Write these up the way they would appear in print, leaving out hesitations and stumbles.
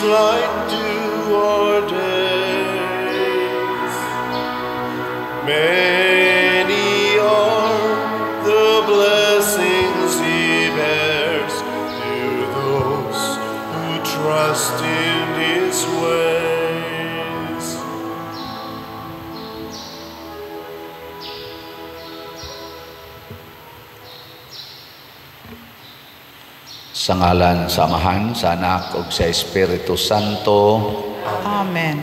light to our days. Many are the blessings He bears to those who trust in His ways. Sa ngalan sa Amahan, sa Anak ug sa Espiritu Santo. Amen.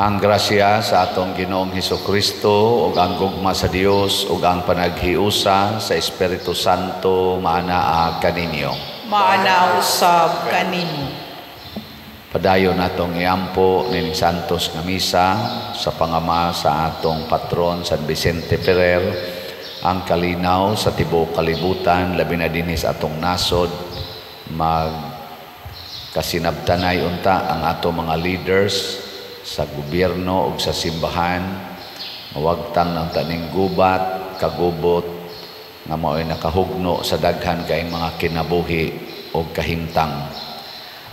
Ang grasya sa atong Ginoong Hesukristo ug ang gugma sa Dios ug ang panaghiusa sa Espiritu Santo maanaa kaninyo. Maana usab kanimo. Padayon natong iampo nining santos nga misa sa pangama sa atong patron San Vicente Ferrer, ang kalinaw sa tibuok kalibutan, labi na dinhi sa atong nasod. Mag kasinabtanay unta ang ato mga leaders sa gobyerno ug sa simbahan, mawagtang ng taning gubat, kagubot nga mao'y nakahugno sa daghan kay mga kinabuhi ug kahimtang.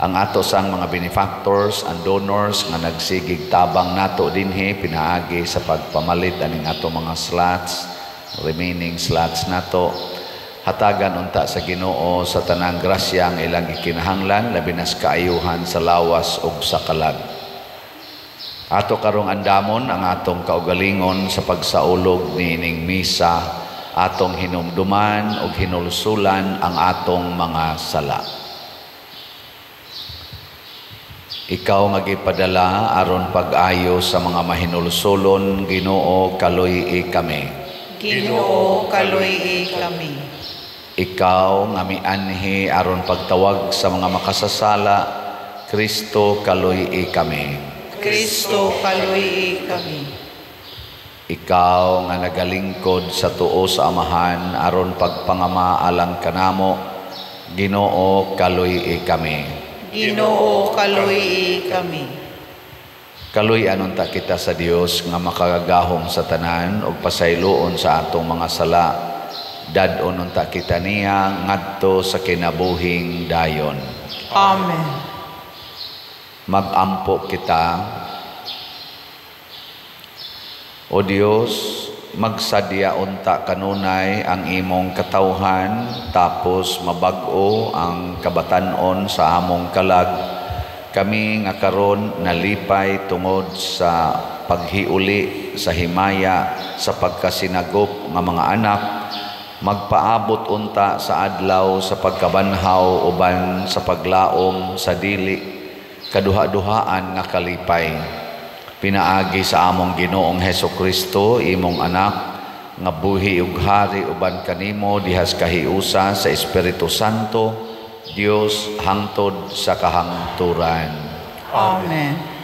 Ang ato sang mga benefactors and donors nga nagsigig tabang nato dinhi pinaagi sa pagpamalit aning ato mga slots, remaining slots nato. Hatagan unta sa Ginoo sa tanang grasya ang ilang gikinahanglan, labi na sa kaayuhan sa lawas ug sa kalag. Ato karong andamon ang atong kaugalingon sa pagsaulog niining misa, atong hinumduman ug hinulsulan ang atong mga sala. Ikaw nga gipadala aron pag-ayo sa mga mahinulsulon, Ginoo, kaluy-i kami. Ginoo, kaluy-i kami. Ikaw nga mianhi aron pagtawag sa mga makasasala, Kristo, kaluy-i kami. Kristo, kaluy-i kami. Ikaw nga nagalingkod sa tuo sa Amahan aron pagpangama alang kanamo, Ginoo, kaluy-i kami. Ginoo, kaluy-i kami. Kaluy-an unta kita sa Dios nga makagagahom sa tanan ug pasayloon sa atong mga sala. Dad-on unta kita niya ngadto sa kinabuhing dayon. Amen. Magampo kita. O Dios, magsadya unta kanunay ang imong katawhan, tapos mabag-o ang kabatan-on sa among kalag. Kami nga karon nalipay tungod sa paghiuli sa himaya sa pagkasinagop nga mga anak, magpaabot unta sa adlaw sa pagkabanhaw uban sa paglaom sa dili kaduha-duhaan nga kalipay. Pinaagi sa among Ginoong Hesukristo, imong anak, nga buhi ug hari uban kanimo dihas kahiusa sa Espiritu Santo, Dios hangtod sa kahangturan. Amen.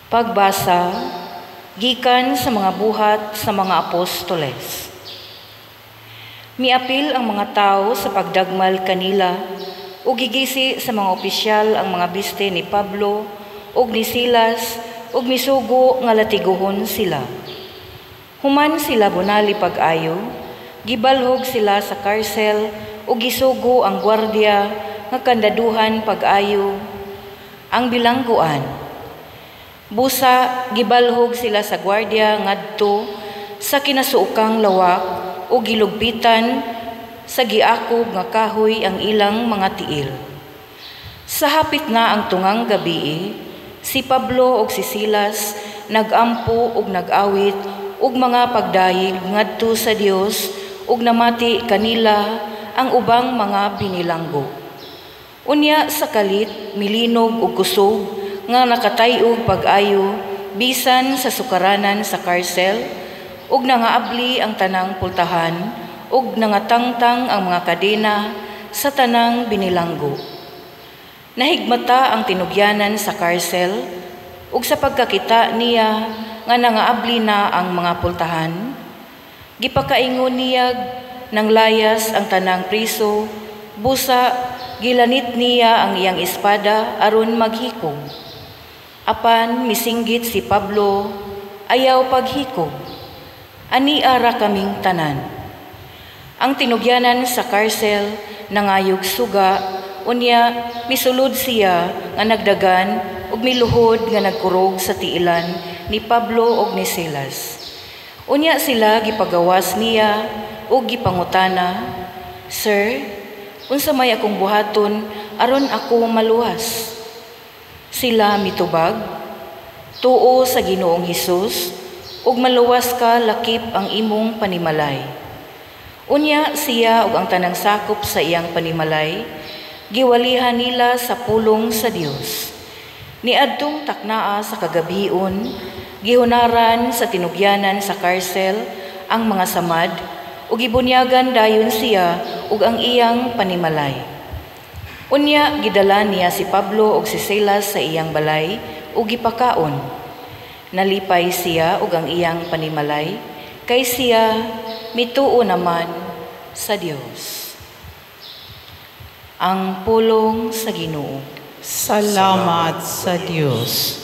Pagbasa gikan sa mga buhat sa mga apostoles. Miapil ang mga tao sa pagdagmal kanila ug gigisi sa mga opisyal ang mga biste ni Pablo ug ni Silas ug misugo nga latiguhon sila. Human sila bunali pag-ayo, gibalhog sila sa karsel ug gisugo ang gwardiya nga kandaduhan pag-ayo ang bilangguan. Busa gibalhog sila sa gwardiya ngadto sa kinasuokang lawak o gilugpitan sa giakob nga kahoy ang ilang mga tiil. Sa hapit na ang tungang gabii, si Pablo ug si Silas nagampo ug nag-awit ug mga pagdayeg ngadto sa Dios ug namati kanila ang ubang mga binilanggo. Unya sa kalit milinog og kusog nga nakatay-og pag-ayo bisan sa sukaranan sa karsel ug nangaabli ang tanang pultahan ug nangatangtang ang mga kadena sa tanang binilanggo. Nahigmata ang tinugyanan sa karsel ug sa pagkakita niya nga nangaabli na ang mga pultahan, gipakaingon niya nang layas ang tanang priso, busa gilanit niya ang iyang espada aron maghikog. Apan misinggit si Pablo, Ayaw paghikog. Ania ra kaming tanan." Ang tinugyanan sa karsel nangayog suga, unya misulod siya nga nagdagan ug miluhod nga nagkurog sa tiilan ni Pablo ug ni Silas. Unya sila gipagawas niya ug gipangutana, "Sir, unsa may akong buhaton aron ako maluwas?" Sila mitubag, "Tuo sa Ginoong Hesus ug maluwas ka lakip ang imong panimalay." Unya siya ug ang tanang sakop sa iyang panimalay giwalihan nila sa pulong sa Dios. Niadtong taknaa sa kagabhion, gihunaran sa tinugyanan sa karsel ang mga samad ug gibunyagan dayon siya ug ang iyang panimalay. Unya gidala niya si Pablo ug si Silas sa iyang balay ug gipakaon. Nalipay siya ug ang iyang panimalay kay siya mituo naman sa Dios. Ang pulong sa Ginoo. Salamat sa Dios.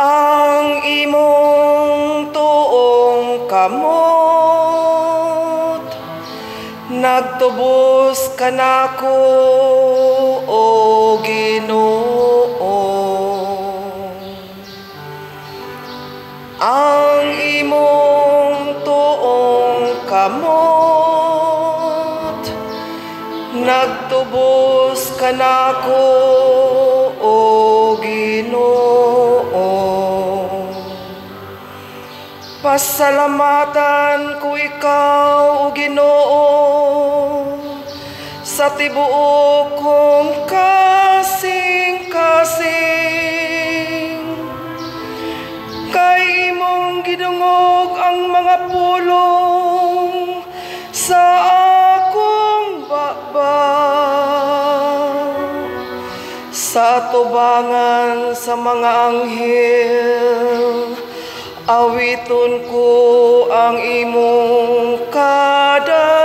Ang imong tuong kamot nagtubos kanako, o Ginoo. Ang imong tuong kamot nagtubos kanako, o Ginoo. Pasalamatan ko ikaw, o Ginoo, sa tibuok kong kasing-kasing. Kay imong gidungog ang mga pulong sa akong baba. Sa tubangan sa mga anghel, awiton ko ang imong kadayganan.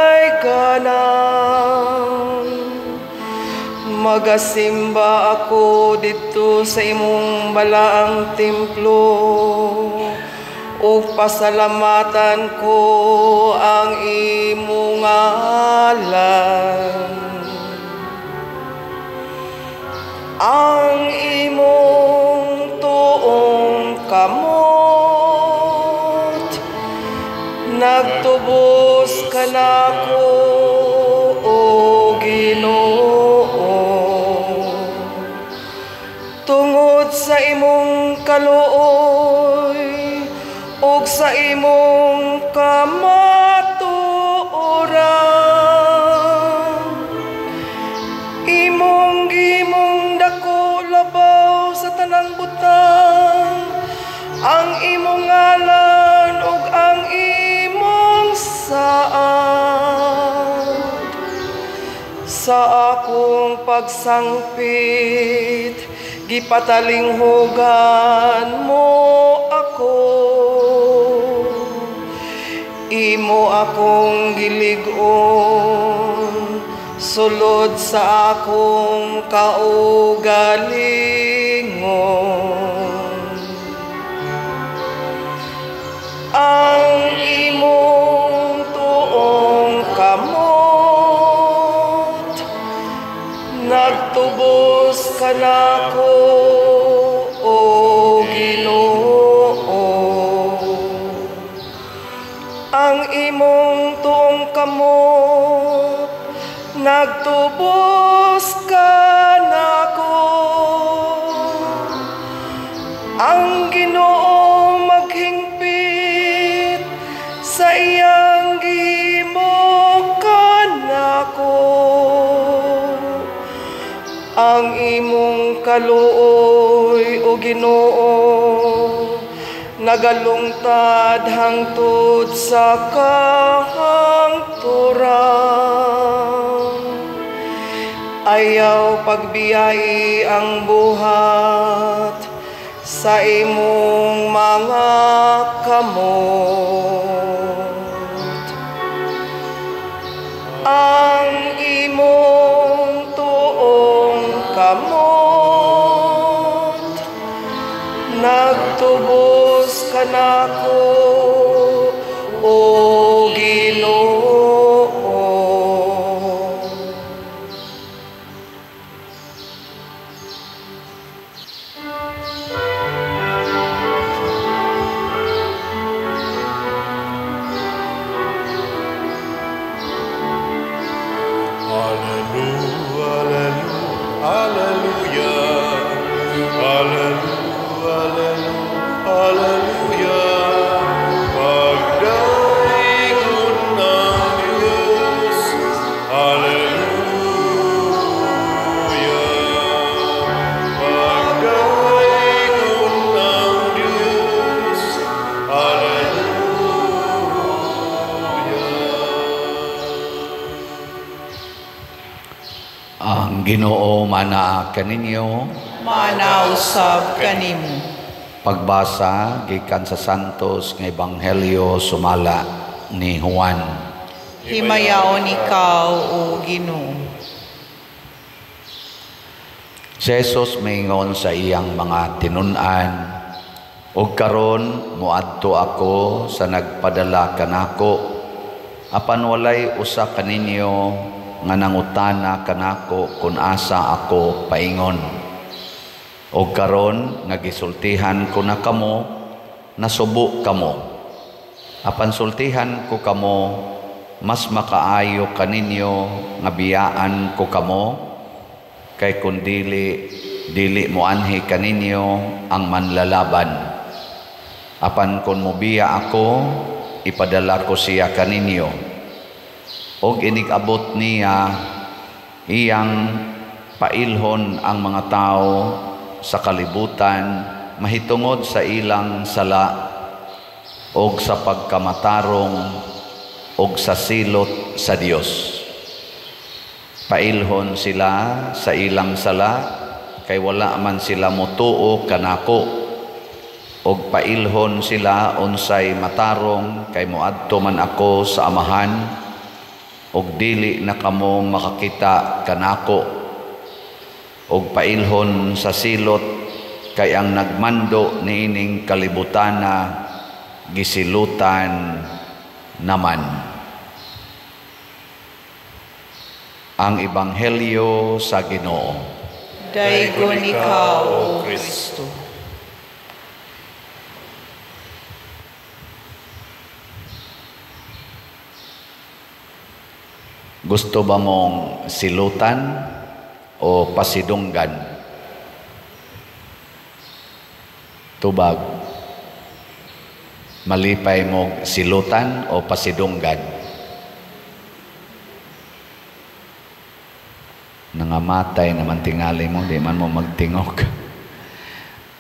Magasimba ako didto sa imong balaang templo, ug pasalamatan ko ang imong ngalan. Ang imong tuong kamot nagtubos kanako, o Ginoo. Tungod sa imong kaluoy ug sa imong kamatuoran, imong gimong dako labaw sa tanang butang, ang imong ngalan ug ang imong saad. Sa akong pagsangpit, gipatalinghugan mo ako. Imo akong gilig-on, sulod sa akong kaugalingon. Ang imong tuong kamot nagtubos kanako, o Ginoo. Ang imong tuong kamot nagtubos kanako. Ang Ginoo maghingpit sa iyang gihimo kanako. Ang imong kaluoy, o Ginoo, nagalungtad hangtod sa kahangturan. Ayaw pagbiyai ang buhat sa sa imong mga kamot. Ang imong tuong kamot nagtubos kanako, o Ginoo. Ginoo mana kaninyo, mana usab kanimo. Pagbasa gikan sa Santos nga Ebanghelyo sumala ni Juan. Himayaon ikaw, o Ginoo. Si Jesus miingon sa iyang mga tinun-an, ug karon moadto ako sa nagpadala kanako, apan walay usa kaninyo nga nangutana kanako kun asa ako paingon. Og karon nga gisultihan ko na kamo, nasubo kamo. Apan sultihan ko kamo, mas makaayo kaninyo nga biyaan ko kamo, kay kun dili dili moanhi kaninyo ang manlalaban. Apan kun mobiya ako, ipadala ko siya kaninyo. Og inig-abot niya, iyang pailhon ang mga tao sa kalibutan mahitungod sa ilang sala og sa pagkamatarong og sa silot sa Dios. Pailhon sila sa ilang sala kay wala man sila motuo kanako, og pailhon sila unsay matarong kay moadto man ako sa Amahan, og dili na kamo makakita kanako. Og pailhon sa silot kay ang nagmando niining kalibutana gisilutan naman. Ang Ebanghelyo sa Ginoo. Daygon ikaw, O Kristo. Gusto ba mong silutan o pasidunggan? Tubag. Malipay mong silutan o pasidunggan? Nangamatay naman tingali mo, di man mo magtingog.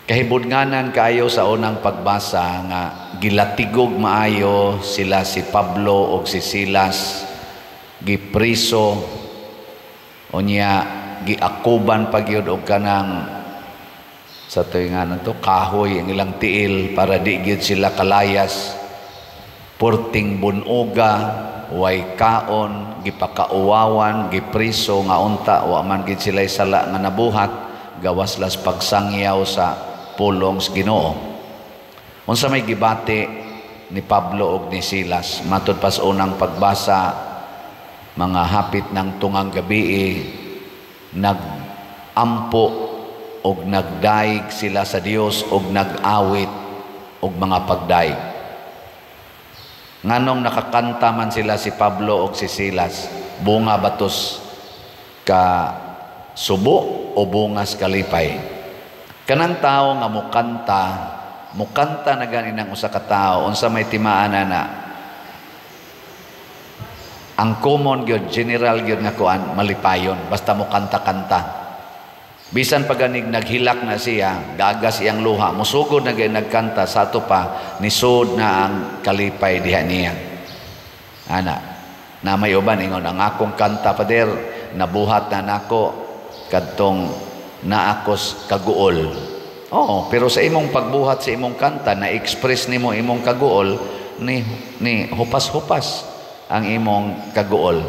Kahibudnganan kaayo sa unang pagbasa nga gilatigog maayo sila si Pablo og si Silas, gipriso unya giakuban pagyud og kanang sa tuig nga to kahoy ang ilang tiil para di gyud sila kalayas. Purting bunuga, way kaon, gipakauwawan, gipriso nga unta wa man gid sila sala nga nabuhat, gawas las pagsangyaw sa pulong sa Ginoo. Unsa may gibati ni Pablo og ni Silas matud pas unang pagbasa, mga hapit ng tungang gabi, nagampo og nagdaig sila sa Dios og nag-awit og mga pagdaig. Nganong nakakanta man sila si Pablo og si Silas, bunga batos ka subo o bungas kalipay? Kanang tao nga mukanta, mukanta na gani ng usa ka tawo, unsa may timaan na ang common gyud, general gyud nga kuan, malipayon basta mo kanta-kanta. Bisan paganig naghilak na siya, gagas iyang luha, musugod na gyud nagkanta, sa ato pa nisud na ang kalipay diha niya. Ana, na may uban ingon ang akong kanta pader nabuhat na nako kadtong naakos kaguol. Oo, pero sa imong pagbuhat sa imong kanta, na-express nimo imong kaguol, ni hupas-hupas ang imong kaguol.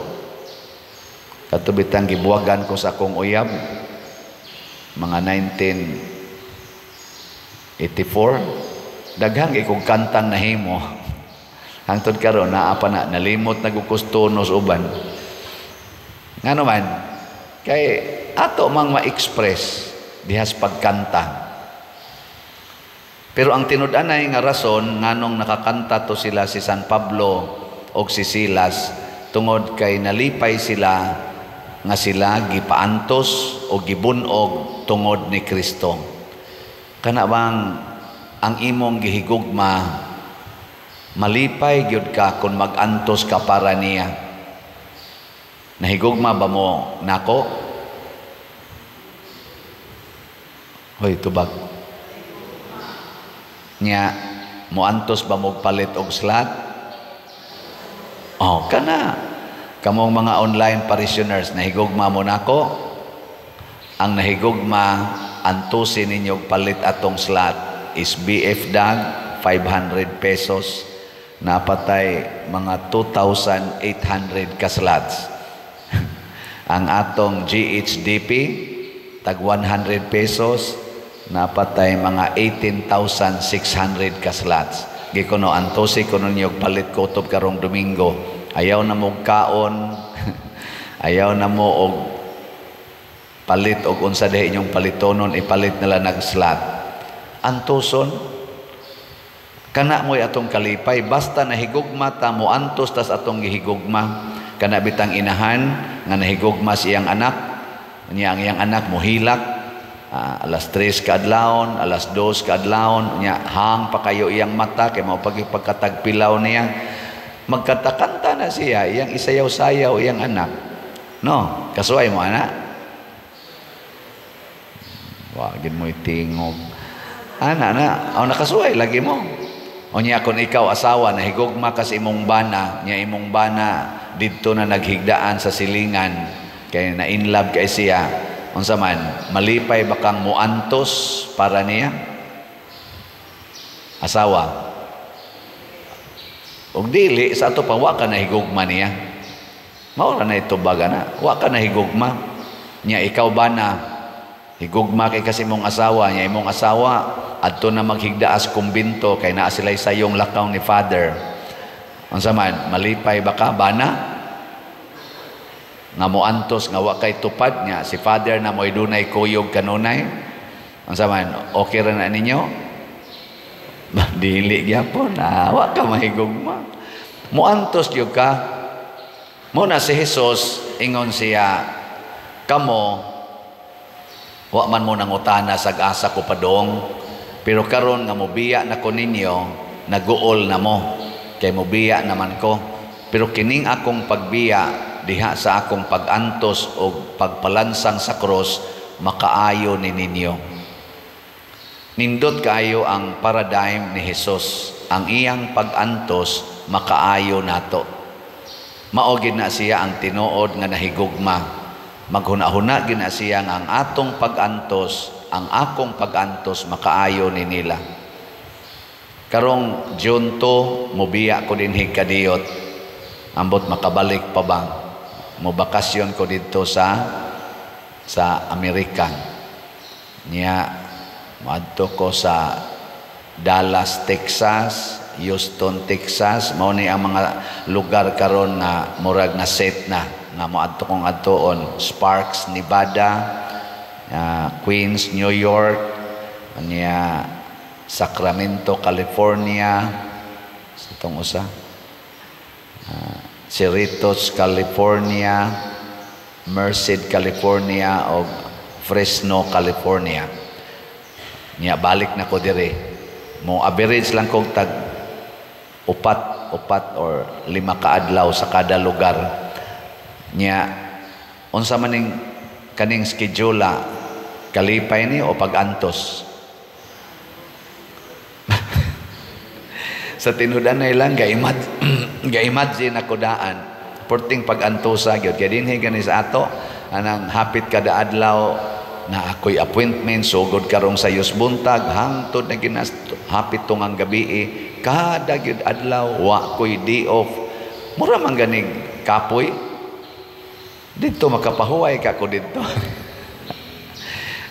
Kato bitang gibuwagan ko sa akong uyab, mga 1984, daghan kay kog kantang nahimo. Hangtod karon naa pa na, nalimot na gukustonos uban. Ngano man, kay ato mang ma-express dihas pagkanta. Pero ang tinud-anay nga rason nganong nakakanta to sila si San Pablo og si Silas, tungod kay nalipay sila nga sila gipaantos o gibunog tungod ni Kristo. Kana bang ang imong gihigugma, malipay gyud ka kung magantos ka para niya. Nahigugma ba mo nako? Hoy, tubag. Nya, moantos ba mo palit og slot? Oh, kana. Kamong mga online parishioners, nahigugma mo nako? Ang nahigugma, antusin ninyo palit atong slot is BF Dag, 500 pesos. Napatay mga 2,800 ka slots. Ang atong GHDP, tag 100 pesos, napatay mga 18,600 ka slots. Gikuno, antosi kuno ninyo palit kutob karong Domingo. Ayaw na mo kaon, ayaw na mo og palit og unsa diha inyong palitonon, ipalit nila nag slot. Antoson, kana mo'y atong kalipay, basta nahigugma ta mo antos tas atong gihigugma. Kana bitang inahan nga nahigugma siyang anak, niya ang iyang anak mohilak, alas 3 kaadlawon, alas 2 kaadlawon, niya hang pa kayo iyang mata kay mao pagkatagpilaw niya. Magkanta-kanta na siya, iyang isayaw-sayaw iyang anak. No, kasuay mo anak. Wa gid mo'y tingog. Ana na, aw nakasuay lagi mo. O niya kung ikaw asawa nahigugma ka sa imong bana, niya imong bana didto na naghigdaan sa silingan kay na in love kay siya. Unsa man, malipay ba kang muantos para niya? Asawa. Og dili sa ato pa wa ka nahigugma niya. Mao ra na itubag ana, wa ka nahigugma. Niya ikaw bana higugma kay kasi imong asawa, niya imong asawa adto na maghigdaas kumbinto kay naa sila'y sayong lakaw ni Father. Unsa man, malipay ba ka bana? Nga moantos nga wa kay tupad niya si Father na mo'y dunay kuyog kanunay. Unsa man, okay ra na ninyo? Dili gyapon na wa ka mahigugma. Moantos gyud ka. Mo na si Jesus ingon siya, kamo wa man mo nangutana sa asa ko padong, pero karon nga mobiya na ko ninyo, naguol na mo kay mobiya naman ko. Pero kining akong pagbiya diha sa akong pagantos o pagpalansang sa krus, makaayo ni ninyo. Nindot kaayo ang paradigm ni Jesus. Ang iyang pagantos makaayo nato. Mao gid na siya ang tinuod nga nahigugma. Maghuna-huna gid na siya nga ang atong pagantos, ang akong pagantos makaayo ni nila. Karong June 2, mobiya ko dinhi kadiyot. Ambot makabalik pa ba? Mobakasyon ko didto sa Amerika. Niya moadto ko sa Dallas, Texas, Houston, Texas. Mao ni ang mga lugar karon nga murag na set na nga moadto kong adtoon. Sparks, Nevada, Queens, New York, niya Sacramento, California, sa itong usa, Cerritos, California, Merced, California, o Fresno, California. Niya balik na ko dire. Mo average lang kog tag upat or 5 ka adlaw sa kada lugar. Niya unsa man ning kaning schedule, kalipay ni o pagantos? Sa tinud-anay lang ga-imagine ako daan porting pagantosa gyud kay dinhi gani sa ato anang hapit kada adlaw Na ako'y appointment sugod karong sayos buntag hangtod na ginas hapit tungang gabi, kada gyud adlaw wa ko'y day off. Mura man ganig kapoy. Dito makapahuway ka ko dito.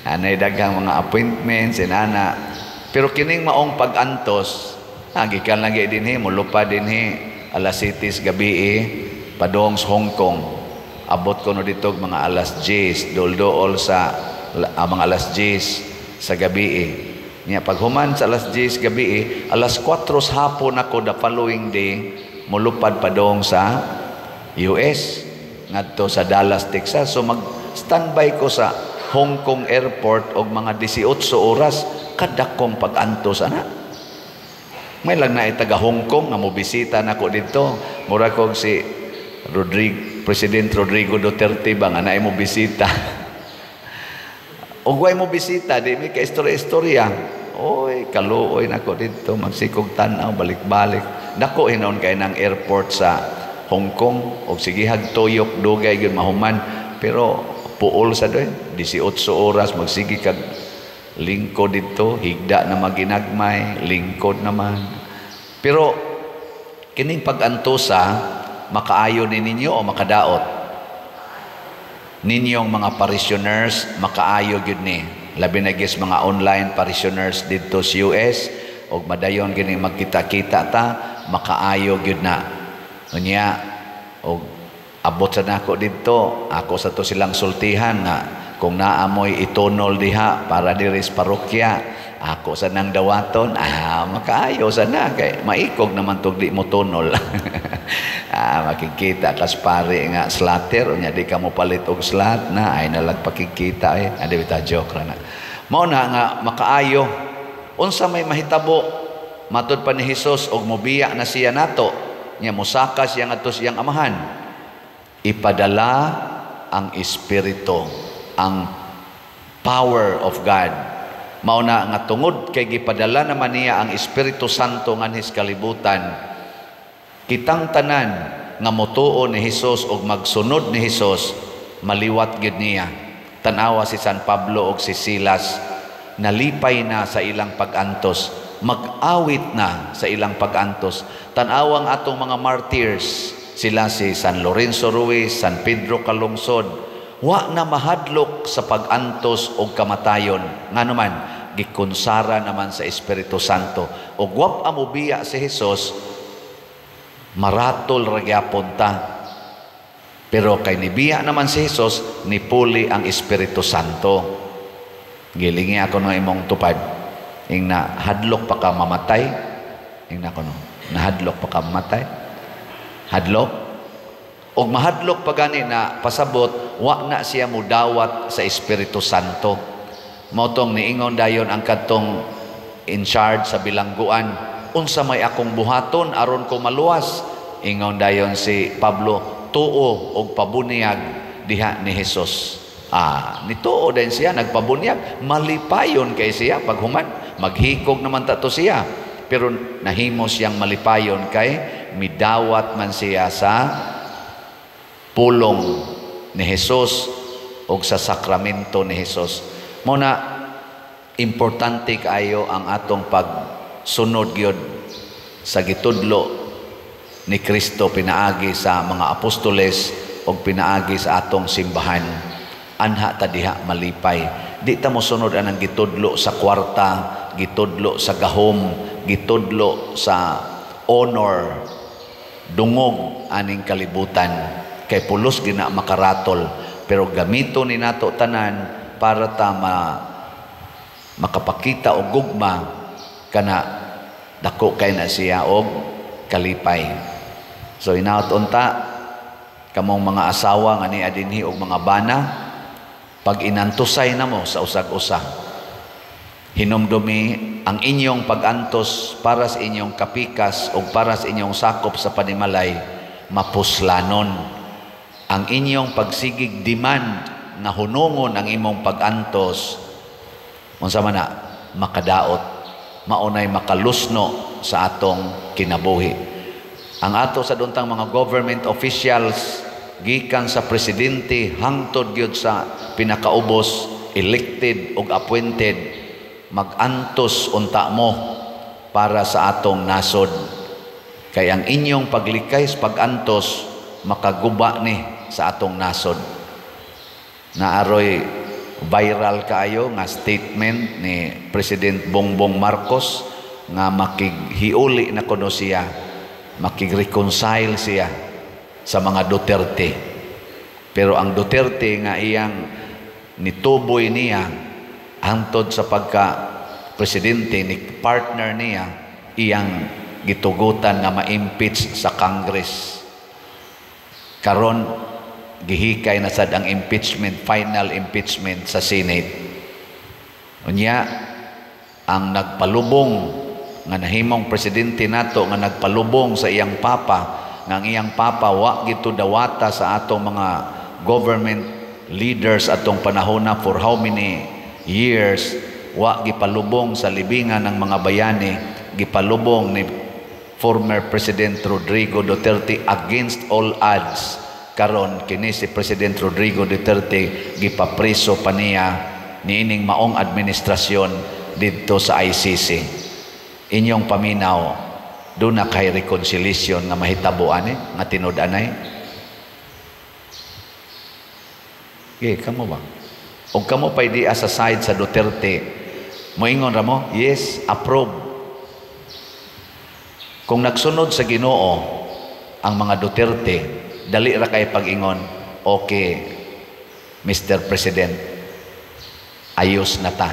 Anay daghang mga appointments inana. Pero kining maong pag-antos, gikan lagi dinhi, mulupad dinhi alas 7 gabi padong sa Hong Kong. Abot ko no dito mga alas 10, dol-dool sa mga alas 10 sa gabi. Nya paghuman sa alas 10 gabi, alas 4 sa hapon ako the following day mulupad padong sa US ngadto sa Dallas, Texas. So mag standby ko sa Hong Kong Airport og mga 18 oras, kadakong pag-antos ana. May lang na taga Hong Kong nga mobisita nako didto. Mura kog si Rodrigo, President Rodrigo Duterte ba nga naay mo bisita. Og way mo bisita, di mi ka istorya-istorya. Oy, kaluoy nako didto, magsikog tan-aw balik-balik. Dako hinuon kay ng airport sa Hong Kong og sigihag tuyok dugay gyud mahuman, pero puol sa doy 18 oras magsige kag lingkod didto, higda na maginagmay, lingkod naman. Pero kining pag-antosa makaayo ni ninyo o makadaot ninyong mga parishioners? Makaayo gyud ni, labi na gyud mga online parishioners didto sa US og madayon gini magkita-kita ta, makaayo gyud na. Unya og abot sa nako didto, ako sa to silang sultihan nga kung naamoy itunol diha para diri sa parokya, ako sa nang dawaton. Makaayo sa na kay maikog naman tug di mo tunol. Makikita kas pare nga slatter, unya di ka mo palit og slat na ay nalag pakikita eh. Adi bita, joke ra na. Mao na nga makaayo. Unsa may mahitabo matud pa ni Hesus og mobiya na siya nato, nya mosaka siya ngadto siyang amahan? Ipadala ang Espiritu, ang power of God. Mao na nga tungod kay gipadala naman niya ang Espiritu Santo nganhis kalibutan, kitang tanan nga motuo ni Hesus og magsunod ni Hesus, maliwat gyud niya. Tan-awa si San Pablo og si Silas, nalipay na sa ilang pag-antos, mag-awit na sa ilang pag-antos. Tan-awang atong mga martyrs, sila si San Lorenzo Ruiz, San Pedro Calungsod, wa na mahadlok sa pag-antos og kamatayon. Ngano man, gikonsara naman sa Espiritu Santo. Og wa pa mobiya si Hesus, maratol ra gyapon ta. Pero kay nibiya naman si Hesus, nipuli ang Espiritu Santo. Gilingi ako no imong tupad. Ing na hadlok pa ka mamatay. Ing na ko no, nahadlok pa ka mamatay. Hadlok. Og mahadlok pa gani na pasabot, wa na siya mudawat sa Espiritu Santo. Mao tong niingon dayon ang kadtong in charge sa bilangguan, unsa may akong buhaton aron ko maluwas? Ingon dayon si Pablo, tuo og pabuniyag diha ni Hesus. Nituo din siya, nagpabunyag, malipayon kay siya paghuman, maghikog naman ta to siya. Pero nahimo siyang malipayon kay midawat man siya sa pulong ni Hesus og sa sakramento ni Hesus. Mao na importante kaayo ang atong pagsunod gyud sa gitudlo ni Kristo pinaagi sa mga apostoles og pinaagi sa atong simbahan. Anha ta diha malipay. Di ta mosunod anang gitudlo sa kwarta, gitudlo sa gahom, gitudlo sa honor, dungog aning kalibutan. Kay pulos gina makaratol, pero gamito ni nato tanan para ta makapakita og gugma kana dako kay na siya og kalipay. So inaot unta kamong mga asawa nga niya dinhi og mga bana, pag inantusay na mo sa usag-usa, hinumdumi ang inyong pag-antos para sa inyong kapikas o para sa inyong sakop sa panimalay, mapuslanon. Ang inyong pagsigig demand nga hunungon ang imong pag-antos, unsa man na, makadaot, maunay makalusno sa atong kinabuhi. Ang ato sa duntang mga government officials, gikan sa presidente hangtod gyud sa pinakaubos, elected ug appointed, magantos unta mo para sa atong nasod. Kay ang inyong paglikay sa pagantos makaguba ni sa atong nasod. Naaroy viral kaayo nga statement ni President Bongbong Marcos nga makighiuli na kuno siya, makig-reconcile siya sa mga Duterte. Pero ang Duterte nga iyang nituboy niya hangtod sa pagka presidente ni partner niya, iyang gitugutan nga ma-impeach sa Congress. Karon gihikay na sad ang impeachment, final impeachment sa Senate. Unya ang nagpalubong nga nahimong presidente nato nga nagpalubong sa iyang papa, nga ang iyang papa wa gito dawata sa atong mga government leaders atong panahona for how many years, wa gipalubong sa libingan ng mga bayani, gipalubong ni former President Rodrigo Duterte against all odds. Karon kini si President Rodrigo Duterte gipapreso pa niya niining maong administrasyon didto sa ICC. Inyong paminaw, duna kay reconciliation nga mahitabo ani nga tinud-anay? Okay, kamo ba? Og kamo pay di sa side sa Duterte, moingon ra mo, yes, approve. Kung nagsunod sa Ginoo ang mga Duterte, dali ra kay pag-ingon, okay, Mr. President, ayos na ta.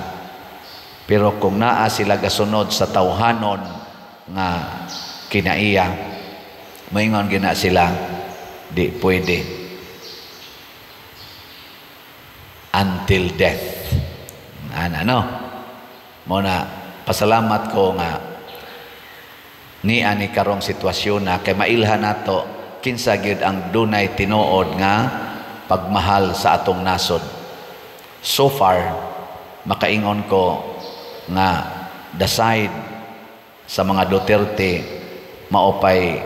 Pero kung naa sila gasunod sa tawhanon nga kinaiya, moingon gina sila, di pwede. Until death. Ano? Muna, pasalamat ko nga niya ni karong sitwasyon na kay mailhan nato kinsa gyud ang dunay tinuod nga pagmahal sa atong nasod. So far, makaingon ko nga the side sa mga Duterte maupay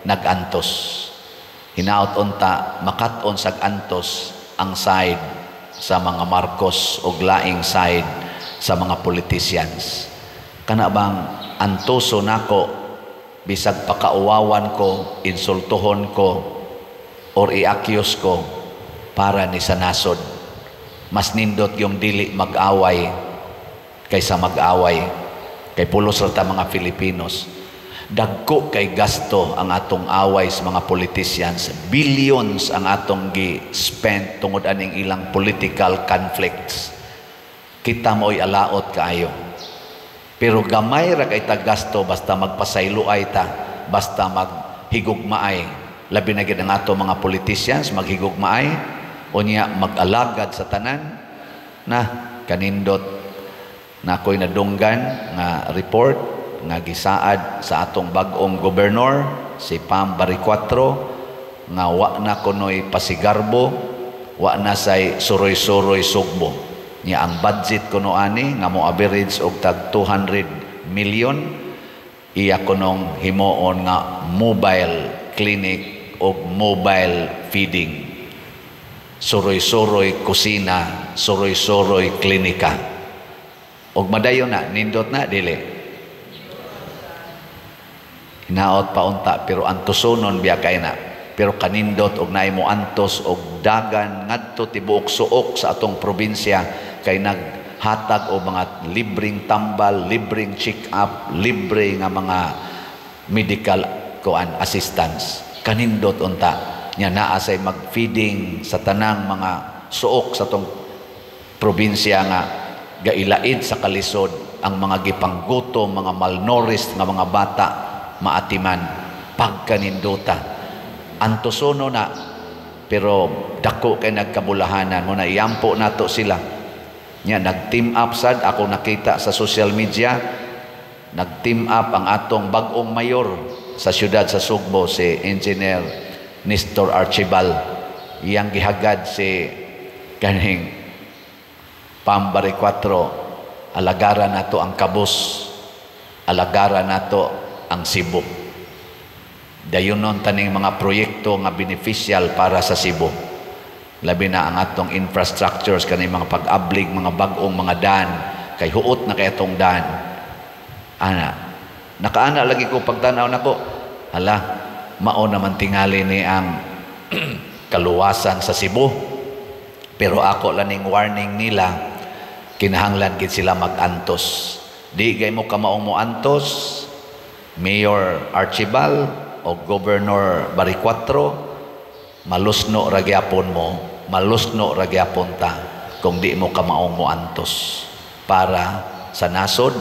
nagantos. Hinaot unta makat-on sag antos ang side sa mga Marcos og laing side sa mga politicians. Kana bang antoso nako bisag pakauwawan ko, insultuhon ko, or i-accuse ko para ni sa nasod. Mas nindot yung dili mag-away kaysa mag-away. Kay pulos ra ta mga Filipinos. Dagko kay gasto ang atong away sa mga politicians. Billions ang atong gi-spend tungod aning ilang political conflicts. Kita mo'y alaot kaayo. Pero gamay ra kay ta gasto basta magpasayloay ta, basta maghigugmaay. Labi na gid ang ato mga politicians maghigugmaay, unya mag-alagad sa tanan na kanindot na ako'y nadunggan nga report nga gisaad sa atong bag-ong gobernador si Pam Baricuatro nga wa na kunoy pasigarbo, wa na say suroy-suroy sugbo. Nya ang budget kuno ani nga mo average og tag 200 million, iya kunong himuon nga mobile clinic og mobile feeding. Suroy-suroy kusina, suroy-suroy klinika. Og madayon na, nindot na dili. Hinaot pa unta pero antusonon biya kay na. Pero kanindot og naay mo antos og dagan ngadto tibuok suok sa atong probinsya kay naghatag og mga libreng tambal, libreng check-up, libre nga mga medical kuan assistance. Kanindot unta nya naa say mag-feeding sa tanang mga suok sa atong probinsya nga gailaid sa kalisod ang mga gipanggutom, mga malnourished nga mga bata maatiman pagkaninduta. Antosono na pero dako kay nagkabulahanan mo na iampo nato sila. Nya nag-team up sad ako nakita sa social media, nag-team up ang atong bag-ong mayor sa siyudad sa Sugbo si Engineer Nestor Archibald. Iyang gihagad si kaning Pam Baricuatro, alagaran nato ang Kabus, alagaran nato ang Cebu. Dayon nun taning mga proyekto nga beneficial para sa Cebu. Labi na ang atong infrastructures kani mga pag-ablig, mga bag-ong mga dan, kay huot na kay atong dan. Ana, nakaana lagi ko pagtanaw nako, hala, mao naman tingali ni ang kaluwasan sa Cebu. Pero ako laning warning nila, kinahanglan gid sila mag-antos. Di gay mo kamaong mo antos, Mayor Archibald o Governor Baricuatro, malusno ra gyapon mo, malusno ra gyapon ta kung di mo kamaong mo antos para sa nasod,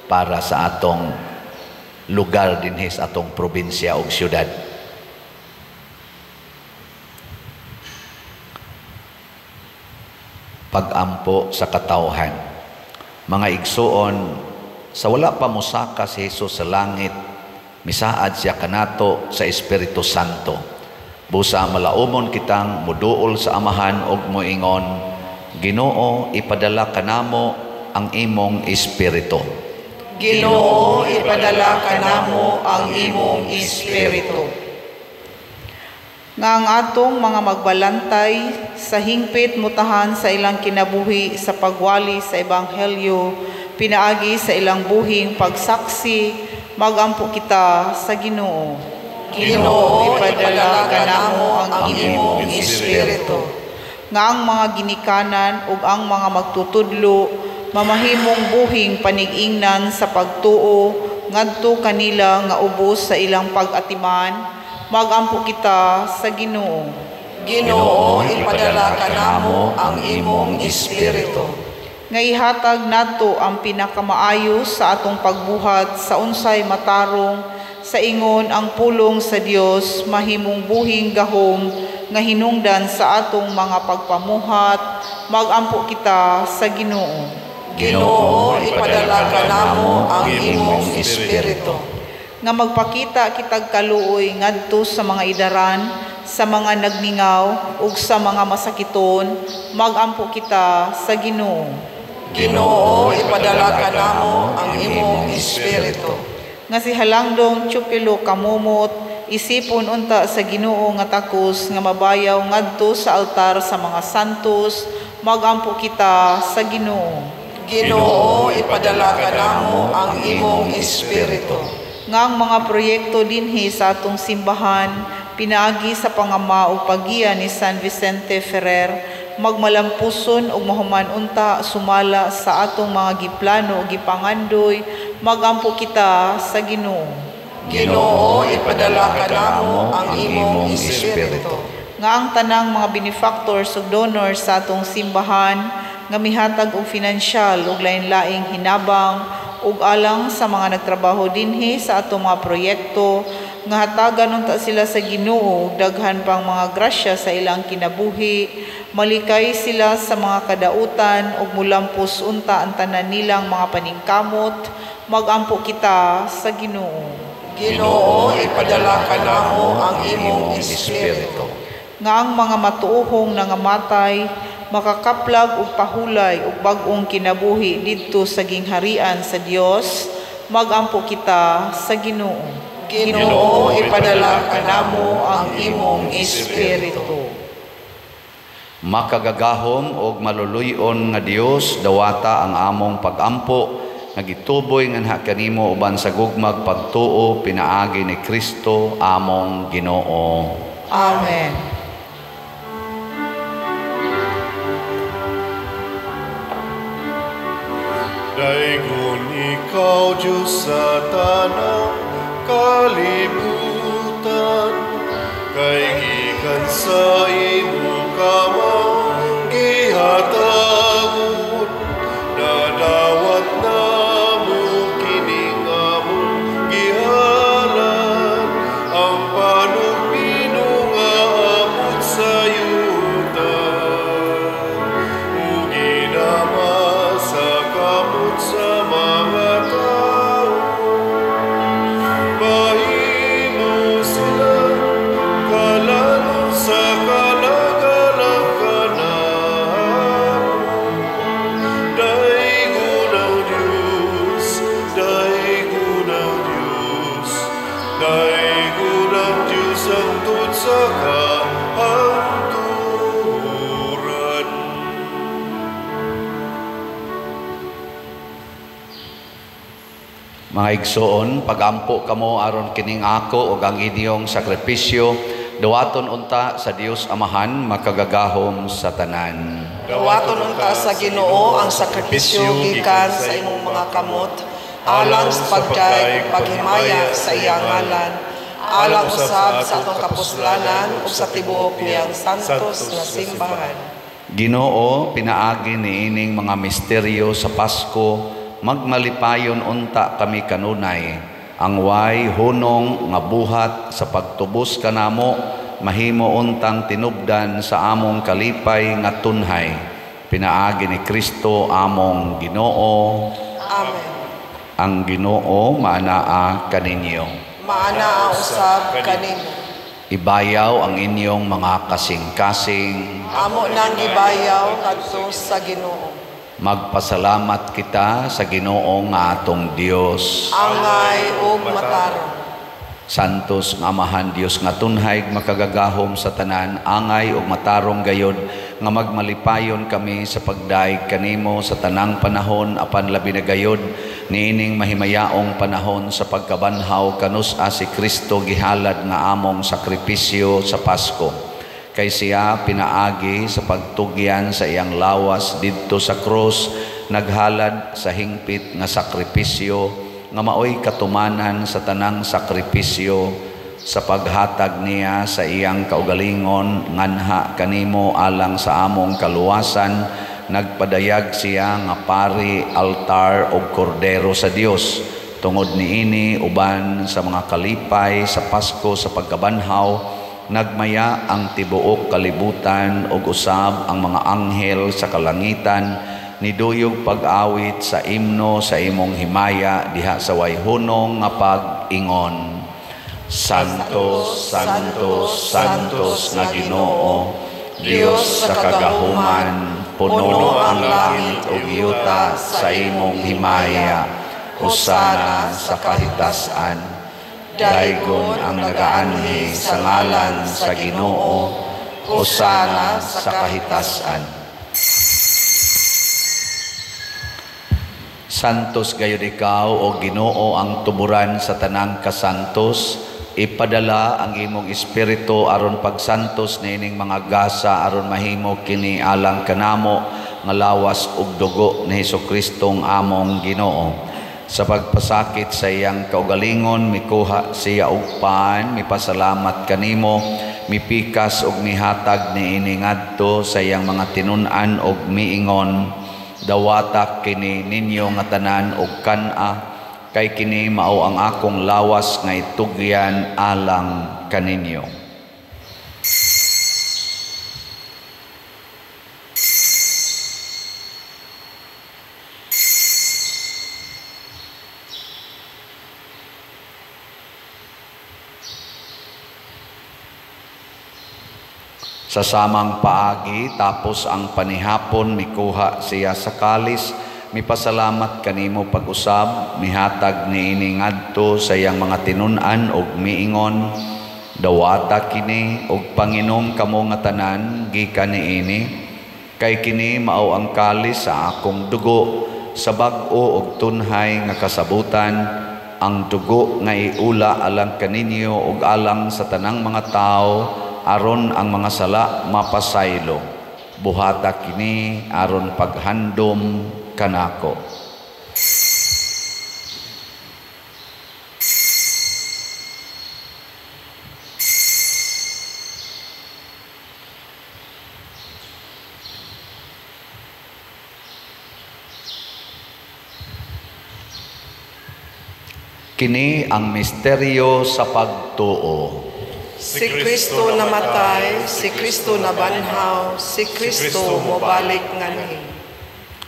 para sa atong lugar dinhi sa atong probinsya ug syudad. Pag-ampo sa katawhan. Mga igsuon, sa wala pa mosaka si Jesus sa langit, misaad siya kanato sa Espiritu Santo. Busa malaumon kitang muduol sa Amahan og moingon, Ginoo, ipadala kanamo ang imong Espiritu. Ginoo, ipadala kanamo ang imong Espiritu. Nga ang atong mga magbalantay sa hingpit mutahan sa ilang kinabuhi sa pagwali sa Ebanghelyo, pinaagi sa ilang buhing pagsaksi, magampo kita sa Ginoo. Ginoo, ipadala kanamo ang imong Espiritu. Nga ang mga ginikanan ug ang mga magtutudlo mamahimong buhing panig-ingnan sa pagtuo ngadto kanila nga ubos sa ilang pag-atiman, magampo kita sa Ginoo. Ginoo, ipadala kanamo ang imong Espiritu. Nga ihatag nato ang pinakamaayo sa atong pagbuhat sa unsay matarong sa ingon ang pulong sa Dios mahimong buhing gahom nga hinungdan sa atong mga pagpamuhat, magampo kita sa Ginoo. Ginoo, ipadala kanamo ang imong Espiritu. Nga magpakita kitag kaluoy ngadto sa mga idaran, sa mga nagmingaw ug sa mga masakiton, magampo kita sa Ginoo. Ginoo, ipadala kanamo ang imong Espiritu. Nga si Halangdong Chupilo kamumot, isipon unta sa Ginoo nga takos nga mabayaw ngadto sa altar sa mga santos, magampo kita sa Ginoo. Ginoo, ipadala kanamo ang imong Espiritu. Nga ang mga proyekto dinhi sa atong simbahan pinaagi sa pangama ug paggiya ni San Vicente Ferrer, magmalampuson ug mahuman unta sumala sa atong mga giplano ug gipangandoy, magampo kita sa Ginoo. Ginoo, ipadala kanamo ang imong Espiritu. Nga ang tanang mga benefactors ug donors sa atong simbahan nga mihatag og finansyal ug lain-laing hinabang ug alang sa mga nagtrabaho dinhi sa atong mga proyekto, nga hatagan unta sila sa Ginoo daghan pang mga grasya sa ilang kinabuhi, malikay sila sa mga kadautan ug mulampos unta ang tanan nilang mga paningkamot, magampo kita sa Ginoo. Ginoo, ipadala kanamo ang imong Espiritu. Nga ang mga matuohong nangamatay makakaplag og pahulay og bag-ong kinabuhi didto sa gingharian sa Dios, magampo kita sa Ginoo. Ginoo, ipadala kanamo ang imong Espiritu. Makagagahom og maluluy-on nga Dios, dawata ang among pagampo nga gituboy nganha kanimo uban sa gugmag pagtuo pinaagi ni Kristo among Ginoo. Amen. Daigon ikaw, Diyos, sa tanang kalibutan, kay gikan sa imong kamang gihatagon, nadawat namo kining among gihalan, ang panugmino nga amot sa yuta. Ug ginama sa kamot sa mga tao, mahimo sila kalalon sa kalagalang kanamo. Daigon ang Diyos, daigon ang Diyos, daigon ang Diyos ang tod sa kahangturan. Mga igsoon, pagampo kamo aron kining ako ug ang inyong sakripisyo, dawaton unta sa Dios Amahan makagagahom sa tanan. Dawaton unta sa Ginoo ang sakripisyo gikan sa imong mga kamot, alang sa pagdayeg ug paghimaya sa iyang ngalan, alang usab sa atong kapuslanan ug sa tibuok niyang santos nga simbahan. Ginoo, pinaagi niining mga misteryo sa Pasko, magmalipayon unta kami kanunay. Ang way hunong nga buhat sa pagtubos kanamo, mahimo untang tinubdan sa among kalipay nga tunhay. Pinaagi ni Kristo among Ginoo. Amen. Ang Ginoo maanaa kaninyo. Maanaa usab kanimo. Ibayaw ang inyong mga kasing-kasing. Amo nang gibayaw ngadto sa Ginoo. Magpasalamat kita sa Ginoo nga atong Dios. Angay ug matarong. Santos nga Amahan Dios nga tunhay makagagahom sa tanan, angay ug matarong gayod nga magmalipayon kami sa pagdaig kanimo sa tanang panahon apan labi na gayod niining mahimayaong panahon sa pagkabanhaw kanus-a si Kristo gihalad nga among sakripisyo sa Pasko. Kay siya pinaagi sa pagtugyan sa iyang lawas didto sa krus, naghalad sa hingpit nga sakripisyo nga maoy katumanan sa tanang sakripisyo sa paghatag niya sa iyang kaugalingon nganha kanimo alang sa among kaluwasan. Nagpadayag siya nga pari, altar ug kordero sa Dios. Tungod niini uban sa mga kalipay sa Pasko sa pagkabanhaw, nagmaya ang tibuok kalibutan ug usab ang mga anghel sa kalangitan niduyog pag-awit sa imno sa imong himaya diha sa way hunong nga pag-ingon. Santo, Santo, Santos nga Ginoo, Dios sa kagahuman, puno ang langit ug yuta sa imong himaya. Hosana sa kahitasan. Daygon ang nagaanhi sa ngalan sa Ginoo. Hosana sa kahitasan. Santos gayud ikaw o Ginoo ang tuburan sa tanang kasantos. Ipadala ang imong espiritu aron pagsantos niining mga gasa aron mahimo kini alang kanamo nga lawas ug dugo ni Hesukristo among Ginoo. Sa pagpasakit sa iyang kaugalingon, mikuha siya og pan, mipasalamat kanimo, mipikas ug mihatag niini ngadto sa iyang mga tinun-an ug miingon, dawata kini ninyo nga tanan og kan-a, kay kini mao ang akong lawas nga itugyan alang kaninyo. Sa samang paagi, tapos ang panihapon, mikuha siya sa kalis, mipasalamat kanimo pag-usab, mihatag niini ngadto sa iyang mga tinun-an ug miingon, dawata kini ug panginom kamo nga tanan gikan niini, kay kini mao ang kalis sa akong dugo, sa bag-o ug tunhay nga kasabutan, ang dugo nga iula alang kaninyo ug alang sa tanang mga tawo, aron ang mga sala mapasaylo. Buhata kini aron paghandom kanako. Kini ang misteryo sa pagtuo. Si Kristo namatay, si Kristo nabanhaw, si Kristo mobalik nganhi.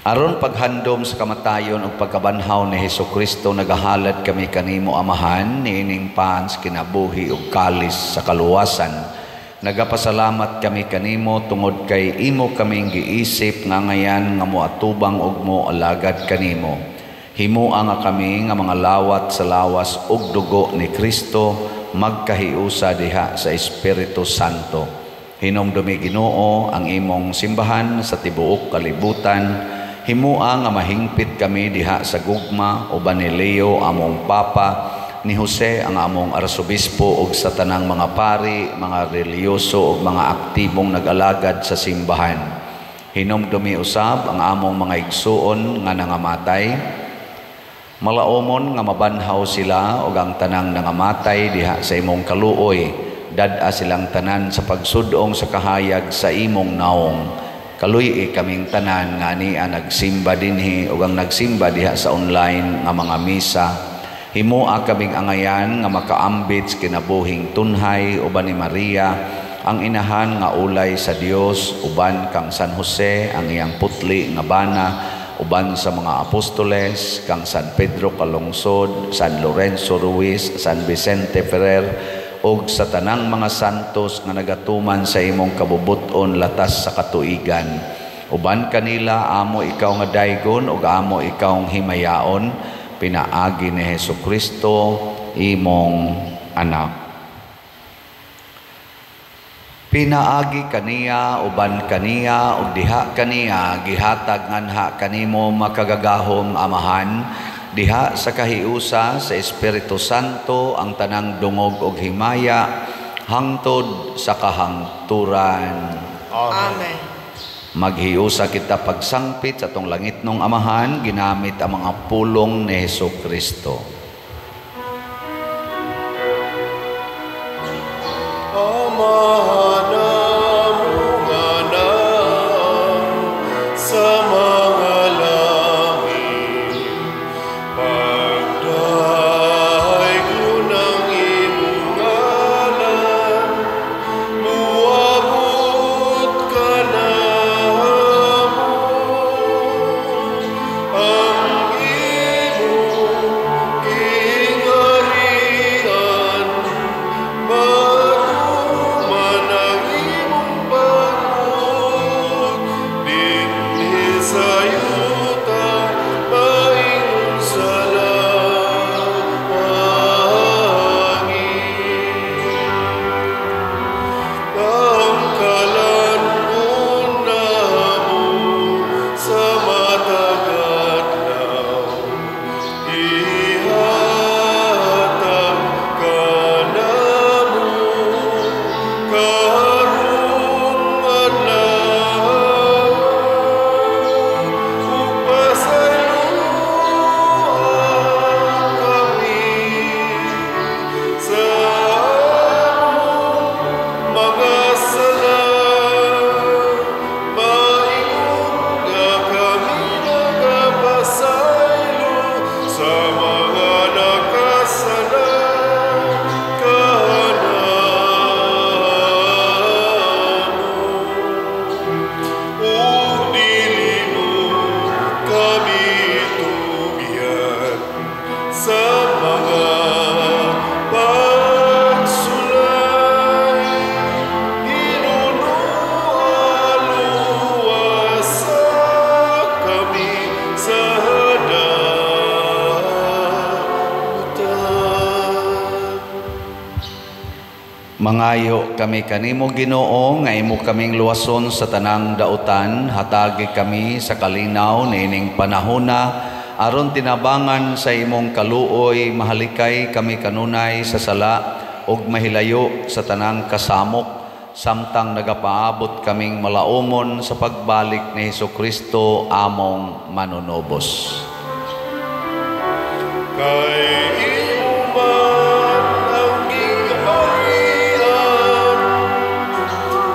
Aron paghandom sa kamatayon ug pagkabanhaw ni Hesukristo, nagahalad kami kanimo Amahan niining pans kinabuhi ug kalis sa kaluwasan. Nagapasalamat kami kanimo tungod kay imo kaming giisip nga ngayan nga moatubang ug moalagad kanimo. Himoa nga kami nga mga lawat sa lawas ug dugo ni Kristo magkahiusa diha sa Espiritu Santo. Hinumdumi Ginoo ang imong simbahan sa tibuok kalibutan. Himua nga mahingpit kami diha sa gugma uban ni Leo among Papa, ni Jose ang among arsobispo ug sa tanang mga pari, mga relihiyoso ug mga aktibong nag-alagad sa simbahan. Hinumdumi usab ang among mga igsuon nga nangamatay. Malaomon nga mabanhaw sila ug ang tanang nangamatay diha sa imong kaluoy. Dad-a silang tanan sa pagsudong sa kahayag sa imong naong. Kaluy-i kaming tanan nga ania nagsimba dinhi ug ang nagsimba diha sa online nga mga misa. Himoa kaming angayan nga makaambit sa kinabuhing tunhay uban ni Maria ang inahan nga ulay sa Dios, uban kang San Jose ang iyang putli nga bana, uban sa mga apostoles kang San Pedro Calungsod, San Lorenzo Ruiz, San Vicente Ferrer ug sa tanang mga santos nga nagatuman sa imong kabubut-on latas sa katuigan. Uban kanila amo ikaw nga daygon ug amo ikaw himayaon, pinaagi ni Hesukristo imong anak. Pinaagi kaniya, uban kaniya, ug diha kaniya, gihatag nganha kanimo makagagahom Amahan, diha sa kahiusa sa Espiritu Santo ang tanang dungog ug himaya hangtod sa kahangturan. Amen. Maghiusa kita pagsangpit sa atong langitnong Amahan ginamit ang mga pulong ni Hesukristo. Amahan among anak sa mga langit, pagdaygon ang imong ngalan, muabot ka namo, ang imong gingharian, matuman ang imong pagbuot, dinhi sa yuta, maingon sa langit. Ang kalan-on namo sa matag adlaw, ihatag kanamo karong adlaw, ug pasayloa kami sa among mga sala, maingon nga kami nagapasaylo sa mga nakasala kanamo. Ug dili mo kami tugyan sa mga pagsulay, hinunoa luwasa kami sa dautan. Mangayo kami kanimo Ginoo nga imo kaming luwason sa tanang dautan, hatagi kami sa kalinaw niining panahona aron tinabangan sa imong kaluoy, mahalikay kami kanunay sa sala ug mahilayo sa tanang kasamok, samtang nagapaabot kaming malaumon sa pagbalik ni Hesukristo among manunubos. Kay imo man ang gingharian,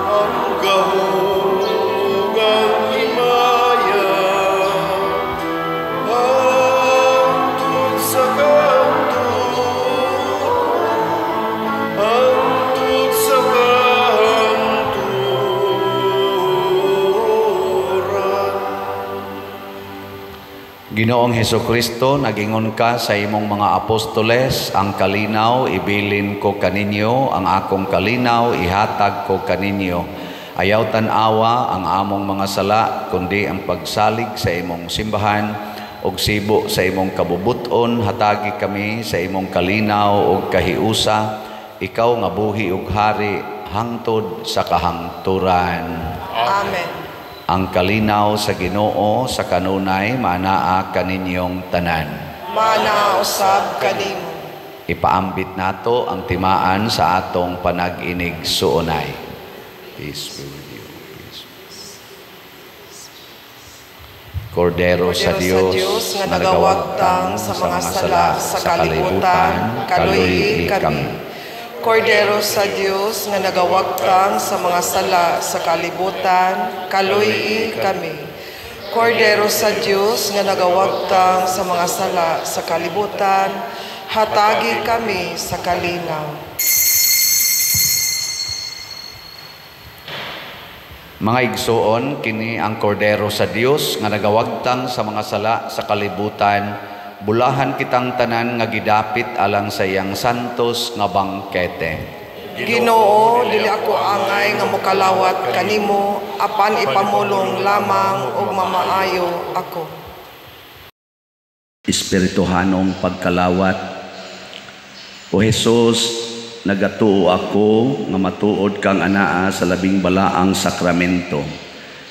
ang gahom ug ang himaya, hangtod sa kahangturan, hangtod sa kahangturan. Ginoong Hesukristo, nagingon ka sa imong mga apostoles, ang kalinaw ibilin ko kaninyo, ang akong kalinaw ihatag ko kaninyo. Ayaw tan-awa ang among mga sala, kundi ang pagsalig sa imong simbahan ug sibo sa imong kabubuton, hatagi kami sa imong kalinaw ug kahiusa, ikaw nga buhi ug hari hangtod sa kahangturan. Amen. Ang kalinaw sa Ginoo sa kanunay maanaa kaninyong tanan. Maanaa usab kanimo. Ipaambit nato ang timaan sa atong panag-inig suunay. Peace be with you. Peace. Kordero sa Dios nga nagawagtang sa mga sala sa kalibutan, kaluy-i kami. Kordero sa Dios nga nagawagtang sa mga sala sa kalibutan, kaluy-i kami. Kordero sa Dios nga nagawagtang sa mga sala sa kalibutan, hatagi kami sa kalinaw. Mga igsoon, kini ang Kordero sa Dios nga nagawagtang sa mga sala sa kalibutan. Bulahan kitang tanan nga gidapit alang sa iyang santos nga bangkete. Ginoo, dili ako angay nga mokalawat kanimo, apan ipamulong lamang ug mamaayo ako. Espirituhanong pagkalawat. O Hesus, nagatuo ako nga matuod kang anaa sa labing balaang sakramento.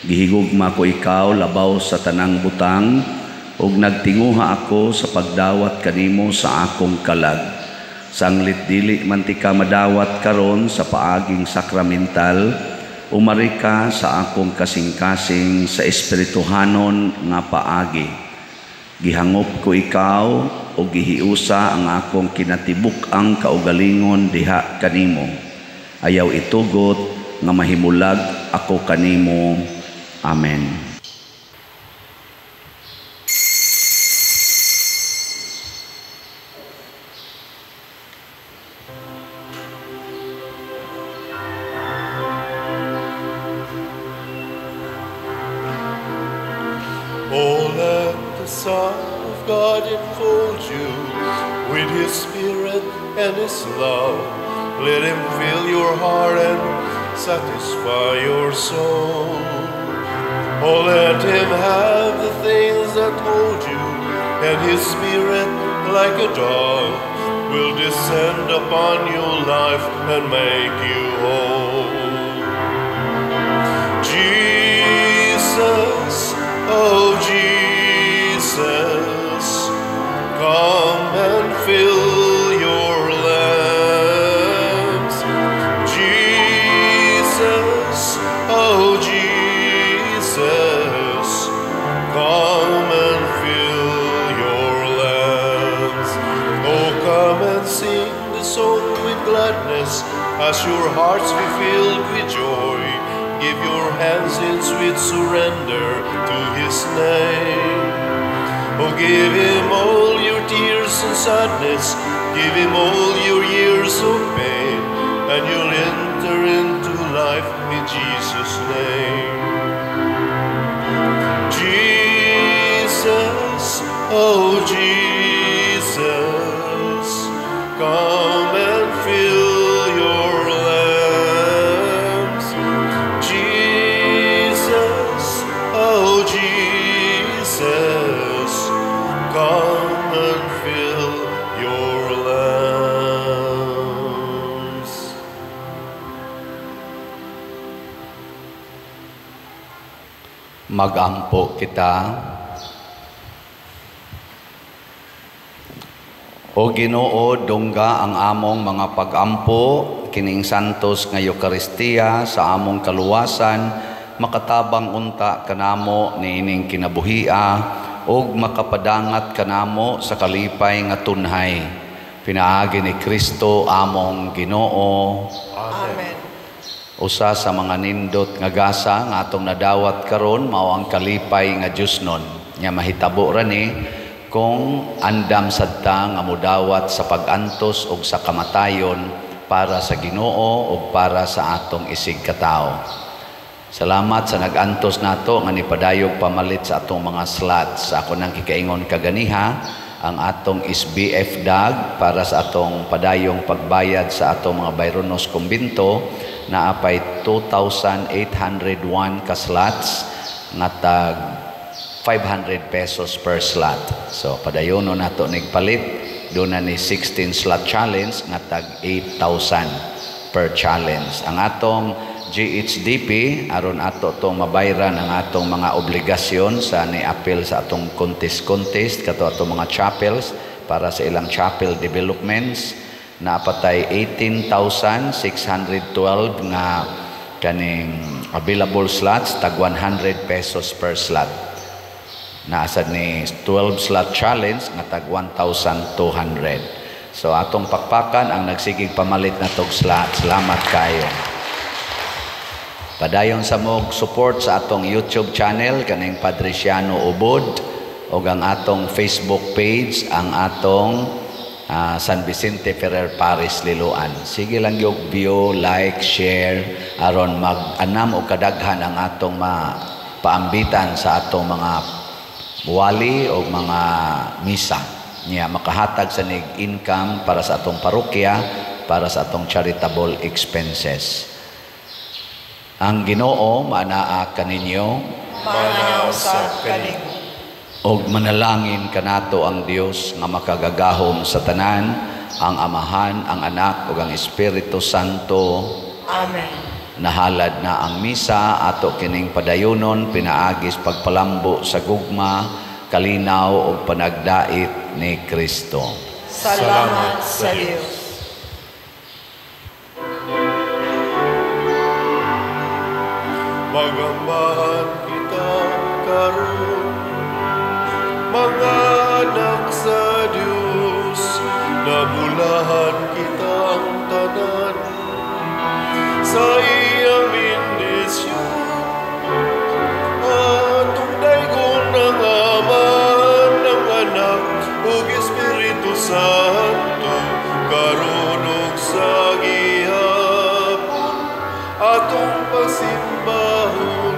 Gihigugma ko ikaw labaw sa tanang butang, ug nagtinguha ako sa pagdawat kanimo sa akong kalag. Sanglit dili man ti ka madawat karon sa paaging sakramental, umari ka sa akong kasing-kasing sa espirituhanon nga paagi. Gihangop ko ikaw o gihiusa ang akong kinatibuk-ang kaugalingon diha kanimo. Ayaw itugot nga mahimulag ako kanimo. Amen. Oh, let the Son of God enfold you with His Spirit and His love. Let Him fill your heart and satisfy your soul. Oh, let Him have the things that hold you, and His Spirit, like a dove, will descend upon your life and make you whole. Jesus, oh Jesus, come and fill your lamps. Jesus, oh Jesus, come and fill your lamps. Oh, come and sing the song with gladness as your hearts be filled with joy. Give your hands in sweet surrender to His name. Oh, give Him all your tears and sadness. Give Him all your years of pain, and you'll enter into life in Jesus' name. Jesus, oh Jesus, come and fill your lamps. Jesus, oh Jesus, come and fill your lamps. Magampo kita. O Ginoo, dungga ang among mga pagampo kining santos nga Eukaristiya sa among kaluwasan, makatabang unta kanamo niining kinabuhia ug makapadangat kanamo sa kalipay nga tunhay. Pinaagi ni Kristo among Ginoo. Amen. Usa sa mga nindot nga gasa nga atong nadawat karon mao ang kalipay nga Diosnon. Nya mahitabo ra ni kung andam sadta nga modawat sa pag-antos og sa kamatayon para sa Ginoo ug para sa atong isig katawo. Salamat sa nag-antos nato nga nipadayog pamalit sa atong mga slots. Sa ako nang kikaingon kaganiha ang atong SBF DAG para sa atong padayong pagbayad sa atong mga Bayronos Kumbinto naapay 2,801 ka slots nga tag 500 pesos per slot. So padayono nato nigpalit doon na ni 16 slot challenge nga tag 8,000 per challenge. Ang atong GHDP aron ato tong mabayran ang atong mga obligasyon sa ni-apil sa atong contest kato atong mga chapels para sa ilang chapel developments. Naapatay 18,612 nga kaning available slots, tag 100 pesos per slot. Naasad ni 12 slot challenge nga tag 1,200. So atong pakpakan ang nagsigig pamalit na tog slot. Salamat kayo. Padayon sa mog support sa atong YouTube channel kaning Padriciano Ubod ug ang atong Facebook page ang atong San Vicente Ferrer Parish Liloan. Sige lang yung view, like, share aron mag-anam og kadaghan ang atong mapaambitan sa atong mga wali o mga misa niya makahatag sa nig income para sa atong parokya, para sa atong charitable expenses. Ang Ginoo maanaa kaninyo, Maanaa usab kanimo. Og manalangin kanato ang Dios nga makagagahom sa tanan, ang Amahan, ang Anak ug ang Espiritu Santo. Amen. Nahalad na ang misa, ato kining padayunon pinaagis pagpalambo sa gugma, kalinaw ug panagdait ni Kristo. Salamat sa Dios. Magambahan kita karon, mga anak sa Dios, nabulahan kita ang tanan sa iyang bendisyon. Atong daygon ang Amahan, ang Anak ug Espiritu Santo, karon ug sa gihapon atong pasimbahon.